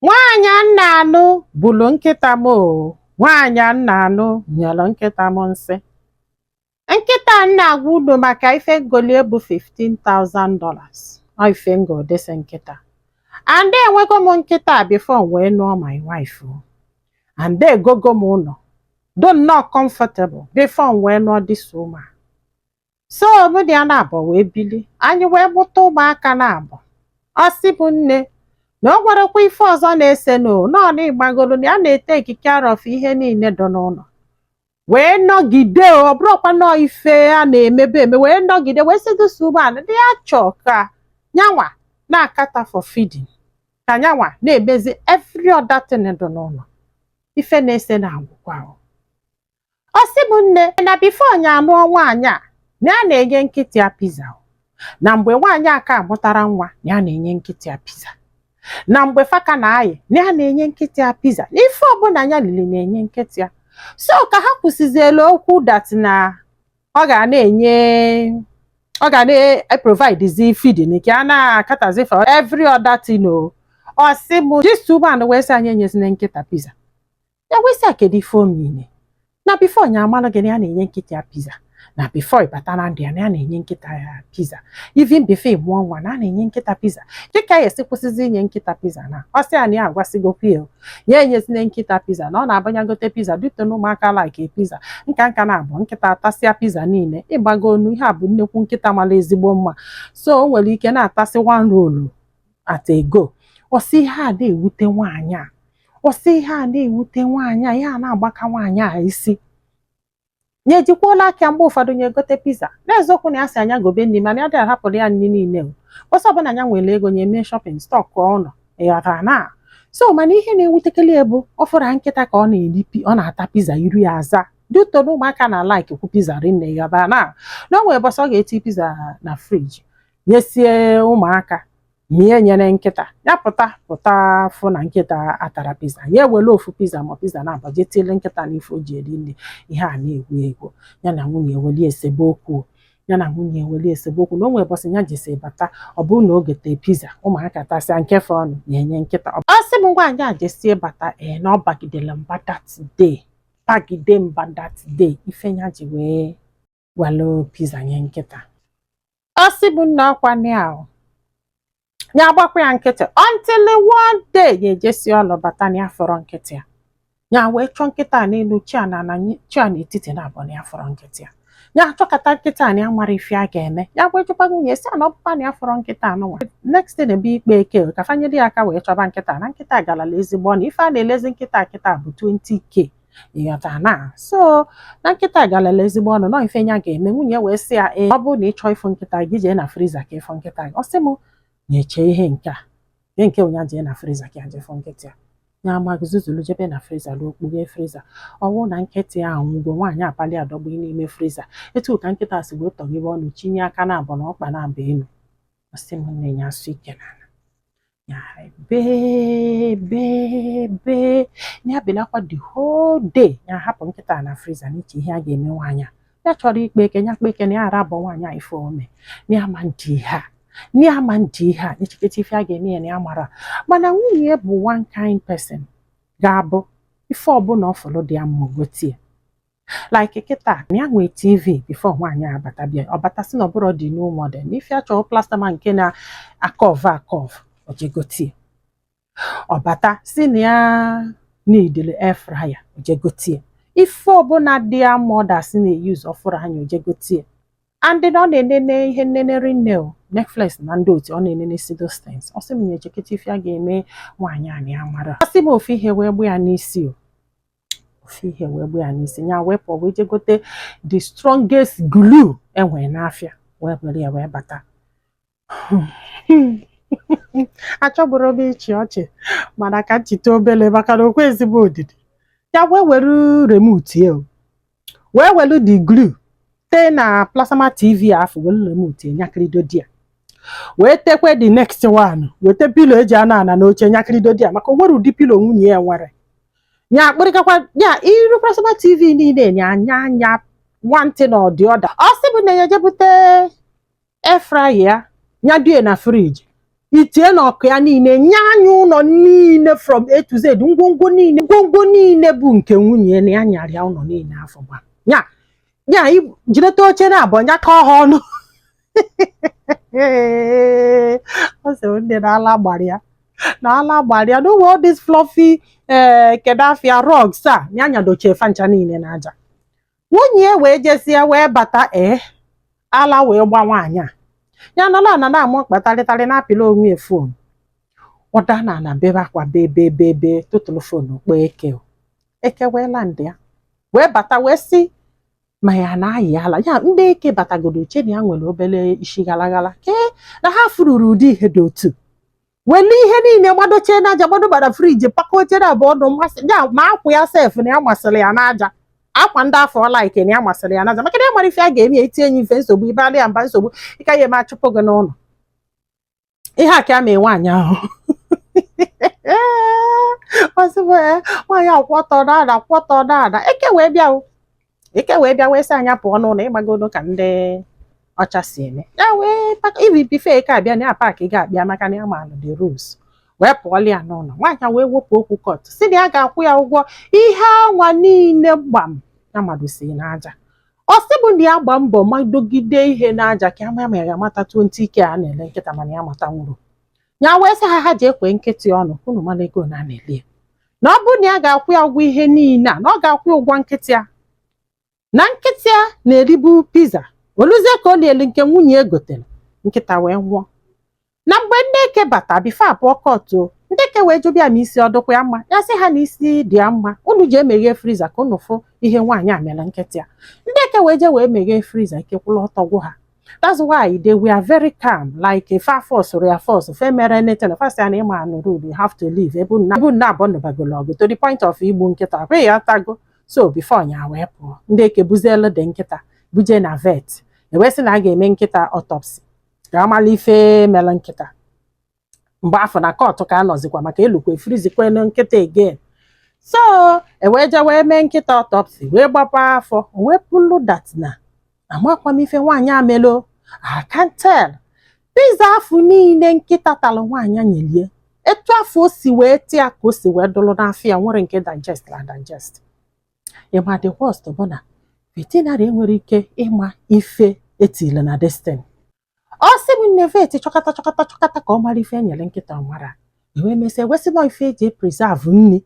Nwaanyị a m na-anụ gbulu nkịta m o. Nwaanyị a m na-anụ nyelụ nkịta m nsị. Nkịta a m na-agwa unu maka ife ngolie bụ $15,000. Ọ ife ngo dịsị nkịta. And enwego m nkịta before m wee nụọ my wife o. And egogo m ụlọ do nnọọ comfortable before m wee nụọ this woman. So mụ na ya na-abọ wee bili. Anyị wee mụta ụmụaka na-abọ. Ọ sị bụ nne na o nwerekwa ife ọzọ na-ese no nọọ na ịgbagolu na ya na-etake care of ihe niile dị n'ụlọ wee nọgide o. Ọ bụrụkwa nọọ ife a na-emebe eme wee nọgide wee sị this woman ndị ya chọọ ka nyanwa na-acater for feeding, ka nyanwa na-emezi every other thing dị n'ụlọ. Ife na-ese na agwụkwa o. Ọ sị bụ nne na before nya anụọ nwaanyị a, na ya na-enye nkịta ya pizza o. Na mgbe nwaanyị a ka amụtara nwa, na ya na-enye nkịta ya pizza. Na mgbe faka na-ayị, na ya na-enye nkịta ya pizza. Na ife ọbụla ya lili na-enye nkịta ya. So ka ha kwụsịzielu okwu that na ọ ga na-enye, ọ ga na-eprovidezi feeding, ka a na-acaterzi for every other thing o. Ọ sị m this woman wee sị anyị enyezina nkịta pizza. Ya wee sị a, kedu ife o mean na before nya amalụ gị na ya na-enye nkịta ya pizza, na before ịbata na ndụ ya na ya na-enye nkịta ya pizza, even before ịmụọ nwa na a na-enye nkịta pizza, dịka ya esi kwụsịzi inye nkịta pizza? Na ọ sị ya na ya agwasịgokwa ya o, ya enyezina nkịta pizza, na ọ na-abanya gote pizza dute na ụmụaka like pizza nka nka na abụ nkịta atasịa pizza niile. Ịgbago onu ihe a bụ nnekwu nkịta mara ezigbo mma, so o nwere ike na-atasị one roll at a go. Ọ sị ihe a na-ewute nwaanyị a. Ọ sị ihe a na-ewute nwaanyị a, ihe a na-agbaka nwaanyị a isi. Nye ejikwuola aka mgbe ụfọdụ nye gote pizza. N'eziokwu na ya si anya gobe nri, mana ya dị ahapụrụ ya nri niile o. Ọsọ ọbụla ya nwere ego nye mee shopping, stock ụlọ, ịghọtara na? So mana ihe na-ewutekele bụ ọ fụra nkịta ka ọ na-eri, ọ na-ata pizza, iru ya aza duto na ụmụaka na like kwu pizza rinne, ịghọtara na? Na o nwere bọsọ ọ ga-eti pizza na fridge nyesie ụmụaka, mie nyere nkịta ya, pụta pụta fụ na nkịta atara pizza. Ya ewere ofu pizza ma pizza na-abọ jee tiele nkịta n'ife o ji eri nri. Ihe a na-egwu egwu, ya na nwunye eweli esemokwu, ya na nwunye eweli esemokwu na o nwere bọsị ya jesi bata, ọ bụrụ na o gote pizza, ụmụaka tasịa nke fọ ọnụ ya enye nkịta. Ọ sị m nwaanyị a jesie bata, ee, na ọ bagidere mba that day, bagide mba that day, ife ya ji wee welụ pizza nye nkịta. Ọ sị bụ nna ọkwa ahụ ya agbakwa ya nkịtị until one day ya ejesi ọlụ bata na ya fọrọ nkịtị ya. Ya wee chọọ nkịta n'elu chi a na na chi a n'etiti na abụọ na ya fọrọ nkịtị ya. Ya achọkọta nkịta na ya mara ife a ga-eme. Ya wee jụkwa nwunye si na ọbụkwa na ya fọrọ nkịta anụnwa, next thing bụ ikpe eke ka fanyere ya aka wee chọba nkịta, na nkịta galala ezigbo ọnụ. Ife a na-elezi nkịta kịta bụ 20K, ịghọta na? So na nkịta galala ezigbo ọnụ nọ, ife ya ga-eme. Nwunye wee sị ya, ee, ọ bụrụ na ị chọọ ịfụ nkịta gị, jee na freezer ka ịfụ nkịta gị. Ọ sị m na-eche ihe nke a, ihe nke onye jee na freezer ka ya jee fụ nkịta ya. Ya amaghị zuzulu jebe na freezer, ruo kpughe freezer, ọ bụrụ na nkịta ya anwụgo. Nwaanyị apali adọgbu n'ime freezer. Etu ka nkịta si wee tọghebe ọnụ, chinye aka na abụ na ọkpa na abụ elu. Ọ sị m nne, ya asụ ike n'ala, ya bee bee bee, ya belakwa the whole day. Ya hapụ nkịta na freezer n'iche ihe a ga-eme. Nwaanyị a ya chọrọ ikpe eke, ya kpe eke na ya arabọ nwaanyị a ife ome, na ya ma ndị ihe a, na ya ma ndị ihe a echeketa ife a ga-eme ya, na ya mara. Mana nwunye ya bụ one kind person ga-abụ ife ọbụla ọ fọrọ dị ya mma ogotie. Like kịta na ya nwee TV before nwaanyị a abata bịa, ọ bata sị na ọ bụrụ dị new model, na ife a chọrọ plasma nke na-acurve acurve, o jegotie. Ọ bata si na ya needili air fryer, o jegotie. Ife ọbụla dị ya mothers na-eyuzu ọfụrụ anya, o jegotie. And ọ na-enene ihe nnene rinne o Netflix na ndị otu ọ na-enene si those things. Ọ sị m na echeketa ife a ga-eme nwaanyị a na ya mara. Ọ sị m ofu ihe wee gbu ya n'isi o, ofu ihe wee gbu ya n'isi. Ya wee pụọ wee je gote the strongest glue enwere n'afịa, wee were ya wee bata. Achọburu m ịchị ọchị, mana ka nchite obele maka na okwe ezigbo odidi. Ya wee were remote ya o, wee were the glue tee na plasma TV afọ, were remote nyakịrịdo di ya, wee tekwe the next one, weta pillow eji ana ana n'oche nyakịrịdo di ya, maka o nwere ụdị pillow nwunye ya nwere. Ya akpịrịkakwa ya iru plasma TV niile nya anya anya nwantị na ọdị ọda. Ọ sị bụ na ya jebute air fryer ya, nyadue na fridge. Itie na ọkụ ya niile nye anya ụlọ niile from A to Z, ngwongwo niile, ngwongwo niile bụ nke nwunye na ya nyara ya ụlọ niile afọ gba ya ya jireta oche na abụọ nyakọ ha ọnụ. Ọ sị nne na ala gbara ya, na ala gbara ya na all this fluffy kedafia rugs a ya nyadochie fancha niile n'aja. Nwunye ya wee jezie wee bata, ee, ala wee gba nwaanyị a. Ya nọrọ ana na-amụ mkpatarịtarị na-apịla onwe ya phone. Ọ na ana bebe akwa, bebe bebe, tụtụrụ phone kpọọ Eke. Eke wee land ya, wee bata, wee sị ma ya na-ayị ala ya. Ndị Eke batagoro uche na ya nwere obere isi ghalaghala ke na ha fururu ụdị ihe dị otu wele ihe niile gbadochie n'aja, gbadobara fridge, paka oche na abụọ ọnụ mmasị ya, ma akwa ya sef na ya masịrị ya n'aja, akwa ndị afọ like na ya masịrị ya n'aja, maka na ya mara ife a ga-eme ya, itinye ya ife nsogbu, ịbalị ya mba nsogbu, ịka ya eme achụpụ gị n'ụlọ. Ihe a ka a mee nwaanyị ahụ. Ọsị nwaanyị akwọtọ n'ada, kwọtọ n'ada. Eke wee bịa o, Eke wee bịa, wee sị anya pụọ n'ụlọ. Ịgbagodo ka ndị ọcha si eme ya, wee ibi bife. Eke abịa na ya pack ga-abịa, maka na ya maalụ the rules, wee pụọla ya n'ụlọ. Nwaanyị wee wepụ okwu court, si na ya ga-akwụ ya ụgwọ ihe anwa niile gbam ya madosi n'aja. Ọ sị bụ na ya gba mbọ madogide ihe n'aja ka ama ma ya ga-amata 20K a na-ele nkịta, mana ya mata nwụrụ ya. Wee sị ha, ha ji ekwe nkịtị ọnụ, unu mara ego na a na-ele ya, na ọ bụrụ na ya ga-akwụ ya ụgwọ ihe niile a, na ọ ga-akwụ ya ụgwọ nkịtị ya, na nkịtị ya na-eribu pizza oluzie ka o lielu nke nwunye e gotere, nkịta wee nwụọ. Na mgbe ndị Eke bata before abụọ court, ndị Eke wee jụbịa ma isi ọ dịkwa ya mma. Ya sị ha na isi dị ya mma, unu ji emeghe freezer ka unu fụ ihe nwaanyị a mere nkịtị ya. Ndị Eke wee jee wee meghee freezer, ike kwụrụ ọtọ gwụ ha. That's why they were very calm, like fa force ya force fe mere anything. Fa sị ya na ịma anụ rule, you have to leave ebe unu abụọ nụbagolo ọgụ to the point of igbu nkịta kwe ya tago. So before ya wee pụọ, ndị Eke buzielu dị nkịta buje na vet, ewee sị na a ga-eme nkịta autopsy ka amala ife mere nkịta. Mgbe afọ na court ka a nọzikwa maka elukwe freezekwenu nkịta again. So ewee je wee mee nkịta autopsy, wee gbapa afọ, wee pụlụ that na amakwa m ife nwaanyị amelo. I can't tell. Pizza afọ niile nkịta talụ, nwaanyị a nyelie, etu afọ o si wee tịa ka o si wee dụlụ n'afọ ya, nwere nke digest la digest. Ịma the worst bụ na veterinary enwere ike ịma ife etile na destin. Ọ sị m nne, vet chọkata chọkata chọkata ka ọ mara ife enyere nkịta, ọmara ewee mesịa wesị nọ ife eji preserve nri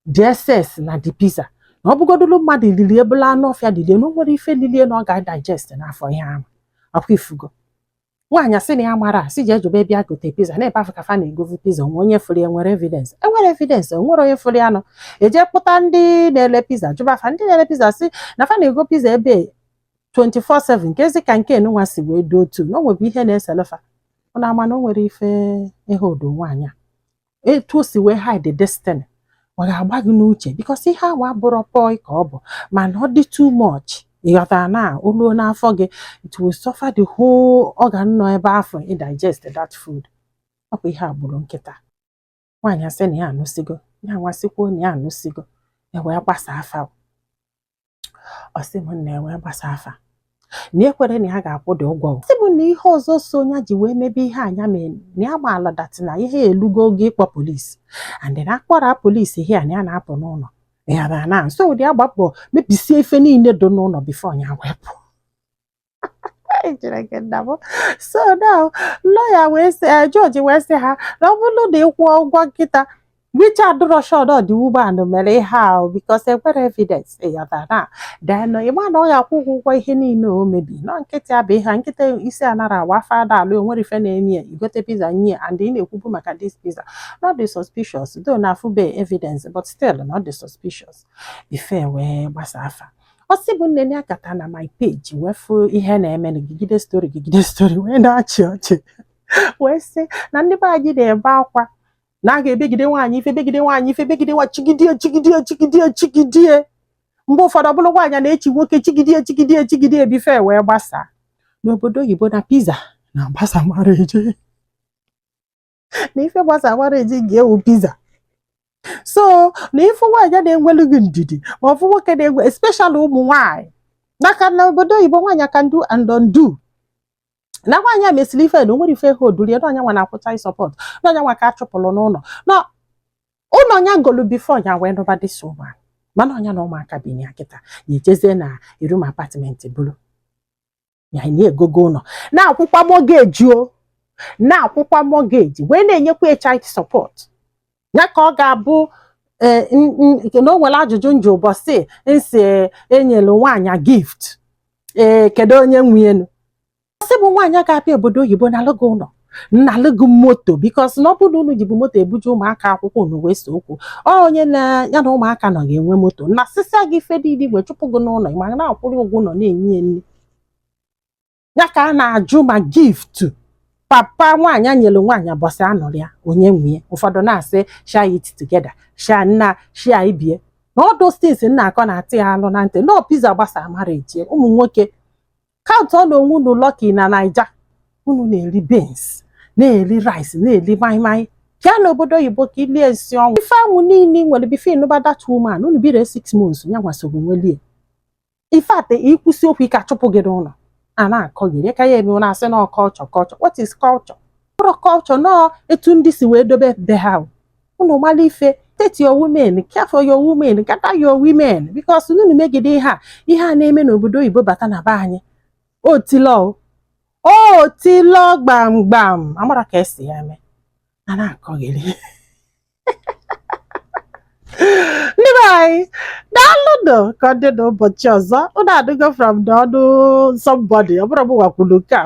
dị excess na the pizza, na ọ bụgodulu mmadụ liri ebula anụ ọfịa lilie, na o nwere ife lilie na ọ ga-digest n'afọ ihe ahụ. Ọkwa ifugo, nwaanyị asị na ya mara, asị jee jụba ebe a gote pizza na ebe afọ ka fa na-egovu pizza. Onwe onye fụrụ ya nwere evidence? Enwere evidence, onwere onye fụrụ ya nọ. Eje kpụta ndị na-ele pizza, jụba fa. Ndị na-ele pizza sị na fa na-ego pizza ebe 24/7, nke ezi ka nke nwa si wee dị otu na o nwebụ ihe na-eselefa. Ọ na-ama na o nwere ife ihe odo nwaanyị a, etu o si wee hide destiny, ọ ga-agba gị n'uche, because ihe ahụ abụrọ poi ka ọ bụ, mana ọ dị too much. Ịghọtara na o luo n'afọ gị, it will suffer the whole organ nọ ebe afọ ị digest that food. Ọ bụ ihe agbụrụ nkịta. Nwaanyị asị na ya anụsigo, ya nwasịkwuo na ya anụsigo. E wee gbasa afa. Ọ sị m na e wee gbasa afa na ekwere na ya ga-akwụ dị ụgwọ. Sị m na ihe ọzọ so ya ji wee mebe ihe anya mee na ya gbaala that na ihe elugo oge ịkpọ polisi, and na akpọrọ polisi here na ya na-apụ n'ụlọ ya na nso ụdị agbapụ mebisie ife niile dị n'ụlọ before ya wee pụọ. Chineke nna m. So now lawyer wee sị, judge wee sị ha na ọ bụrụ na ịkwụọ ụgwọ nkịta, which adịrọ sure na the woman mere ihe ahụ, because enwere evidence, ịghọtara na then ịma na ọ ga-akwụ ụgwọ ụgwọ ihe niile o mebi nọ. Nkịtị bụ ihe a, nkịta isi anara awa afọ ada alụ, onwere ife na-eme ya igote pizza nye, and ị na-ekwubu maka this pizza not the suspicious though na afụbe evidence, but still not the suspicious before wee gbasa afa. Ọ sị bụ nne ya kata na my page wee fụ ihe na-eme na gigide story, gigide story, wee na-achị ọchị, wee sị na ndị be anyị na-ebe akwa na a ga-ebegide nwaanyị ife, begide nwaanyị ife, begide nwa, chigidie chigidie chigidie chigidie. Mgbe ụfọdụ ọ bụrụ nwaanyị na-echi nwoke, chigidie chigidie chigidie before wee gbasaa. N'obodo oyibo na pizza na-agbasa marriage, na ife gbasa marriage ga-ewu pizza. So na ife nwaanyị na-enwelu gị ndidi, ma ọ bụ nwoke na-enwe, especially ụmụ nwaanyị, maka na obodo oyibo nwaanyị can do and undo. Na nwaanyị a mesịrị ife na o nwere ife ha odurie na ọnya nwa na-akwụ child support, na ọnya nwa ka a chụpụrụ n'ụlọ, na ụlọ ya golu before ya wee nụba this woman, mana ọnya na ụmụaka bi ya kịta. Ya ejezie na room apartment bụrụ ya na-egogo ụlọ, na-akwụkwa mortgage o, na-akwụkwa mortgage, wee na-enyekwa child support ya. Ka ọ ga-abụ na o nwere ajụjụ nji ụbọchị nsi enyelu nwaanyị gift. Ee, kedu onye nwunyenu sị bụ nwaanyị ga-abịa obodo oyibo na-alụgị ụlọ, na-alụgị moto? Because na ọ bụrụ na unu jibu moto ebuje ụmụaka akwụkwọ, unu wee so okwu ọ onye na ya na ụmụaka nọ ga-enwe moto na sịsịa gị ife niile wee chụpụ gị n'ụlọ, ma na-akwụrụ ụgwọ ụlọ, na-enye ya nri ya. Ka a na-ajụ ma gift papa nwaanyị nyere nwaanyị bọsị anọrọ ya, onye nwunye. Ụfọdụ na-asị share it together, share nna, share ibie na all those things. Nna akọ na-atị ya alụ na ntị no pizza gbasa marriage. Ụmụ nwoke, count ọ na onwe unu lucky na Naija. Unu na-eri beans, na-eri rice, na-eri maịmaị. Bịa n'obodo oyibo ka ilie nsị ọnwụ. Ife anwụ niile ị nwere before ịnụba that woman, unu bire 6 months ya nwasogbu nwelie. In fact, ikwụsị okwu ike achụpụ gị n'ụlọ. A na-akọghịrị ka ya eme na-asị na culture, culture. What is culture? Bụrụ culture nọọ etu ndị si wee dobe be ha. Unu mara ife, take your women, care for your women, gather your women, because unu megide ihe a, ihe a na-eme n'obodo oyibo bata na be anyị, otilo otilo gbamgbam. Amara ka esi ya eme, a na-akọghịrị. Ndị be anyị, daalụnụ. Ka ọ dị n'ụbọchị ọzọ. Unu adịgo from n'ọnụ somebody, ọ bụrụ m gwakwuru nke a.